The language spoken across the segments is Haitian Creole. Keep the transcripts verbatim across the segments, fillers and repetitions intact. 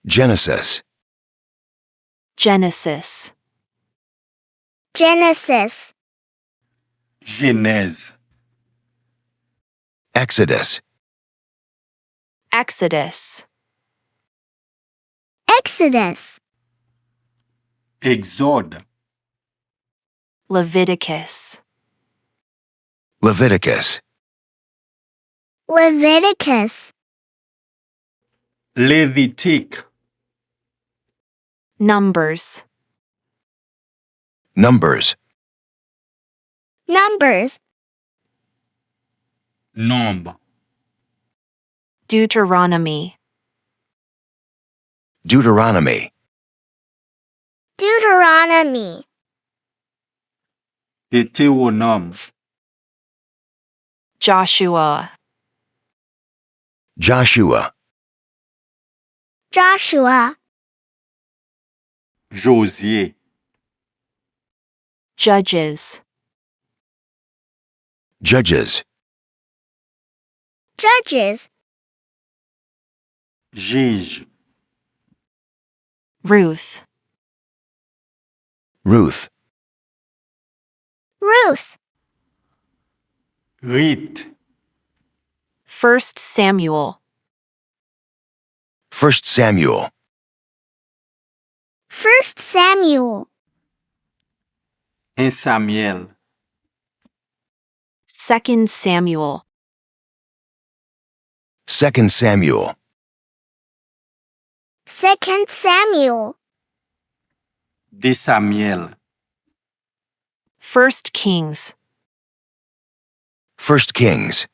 Genesis. Genesis. Genesis. Jenèz. Exodus. Exodus. Exodus. Egzòd. Leviticus. Leviticus. Leviticus. Levitik. Numbers. Numbers. Numbers. Nonb. Deuteronomy. Deuteronomy. Deuteronomy. Detewonòm. Joshua. Joshua. Joshua. Jozye. Judges. Judges. Judges. Jij. Ruth. Ruth. Ruth. Rit. First Samuel. First Samuel. First Samuel. En Samyèl. Second Samuel. Second Samuel. Second Samuel. De Samyèl. First Kings. First Kings.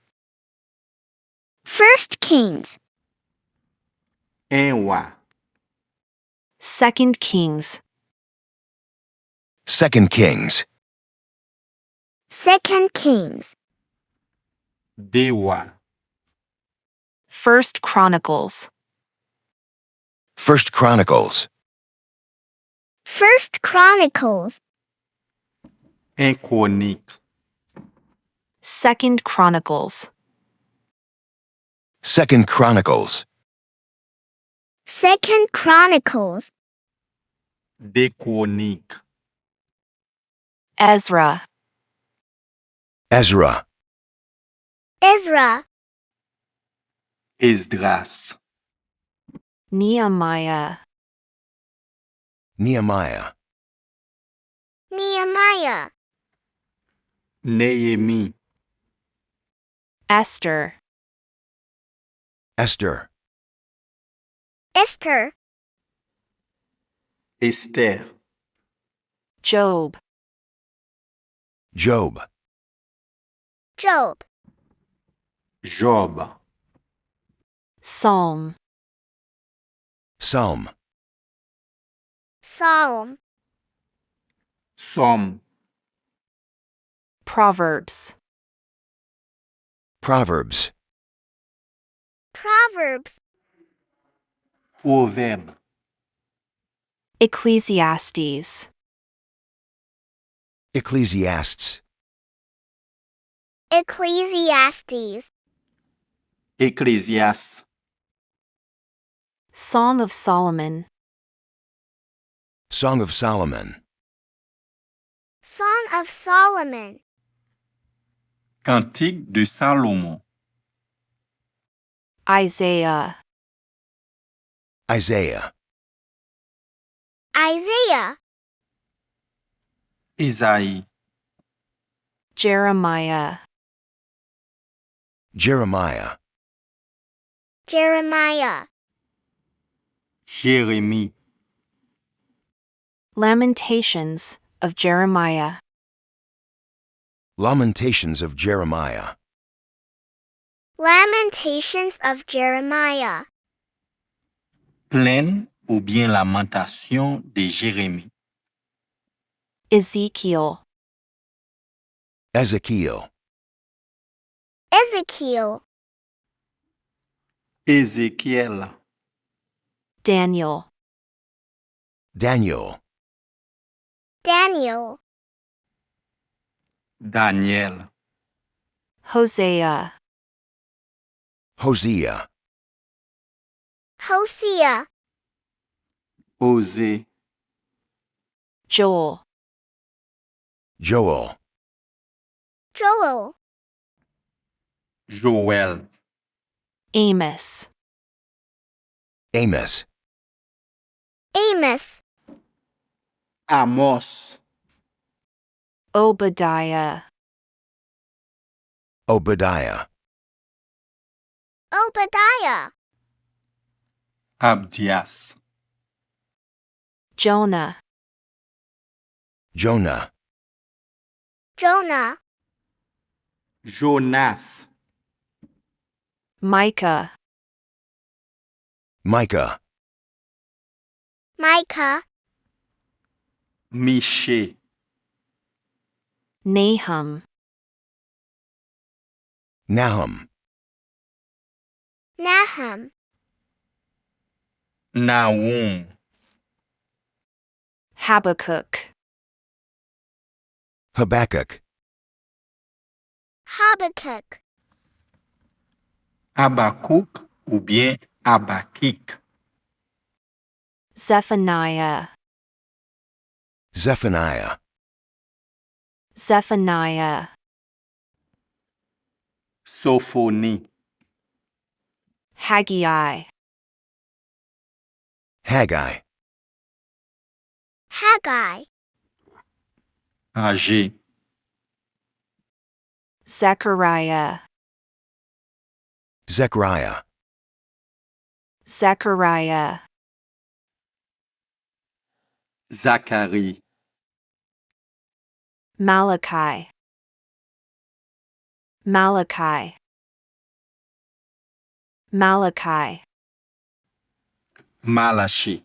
First Kings. En Wa. Second Kings. Second Kings. Second Kings. De Wa. First Chronicles. First Chronicles. First Chronicles. En Kwonik. Second Chronicles. Second Chronicles. Second Chronicles. De Kwonik. Ezra. Ezra. Ezra. Esdras. Nehemiah. Nehemiah. Nehemiah. Neyemi. Esther. Esther. Esther. Esther. Job. Job. Job. Jòb. Psalm. Psalm. Psalm. Sòm. Proverbs. Proverbs. Proverbs. Pwovèb. Ecclesiastes. Ecclesiastes. Ecclesiastes. Eklezyas. Song of Solomon. Song of Solomon. Song of Solomon. Kantik de Salomon. Isaiah. Isaiah. Isaiah. Izayi. Jeremiah. Jeremiah. Jeremiah. Jeremi. Lamentations of Jeremiah. Lamentations of Jeremiah. Lamentations of Jeremiah. Plenn oubyen Lamantasyon de Jeremi. Ezekiel. Ezekiel. Ezekiel. Ezekyèl. Daniel. Daniel. Daniel. Danyèl. Hosea. Hosea. Hosea. Oze. Joel, Joel, Joel, Joël. Amos, Amos, Amos, Amos. Obadiah, Obadiah, Obadiah, Abdias. Jonah, Jonah, Jonah, Jonas. Micah, Micah, Micah, Miche. Nahum, Nahum, Nahum, Nahum. Habakkuk, Habakkuk, Habakkuk, Abakouk oubyen Abakik. Zephaniah, Zephaniah, Zephaniah, Sofoni. Haggai, Haggai, Haggai, Aje. Zechariah, Zechariah, Zechariah, Zakari. Malachi, Malachi, Malachi, Malachi.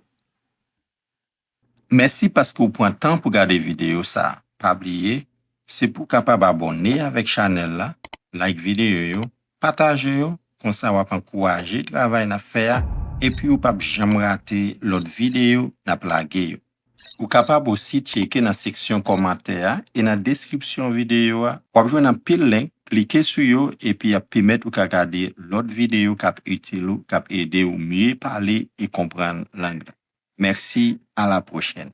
Mèsi paske w pran tan pou gade videyo sa a. Pa bliye, se pou w kapab abòne avèk chanèl la, like videyo yo, pataje yo, konsa w ap ankouraje travay n ap fè a, epi w p ap janm rate lòt videyo n ap lage yo. Ou kapab osi tcheke nan seksyon kòmantè a e nan deskripsyon videyo a, w ap jwenn anpil link, klike sou yo epi y ap pèmèt ou ka gade lòt videyo k ap itil ou, k ap ede w mye pale e konprann lang la. Mèsi, a la pwochèn.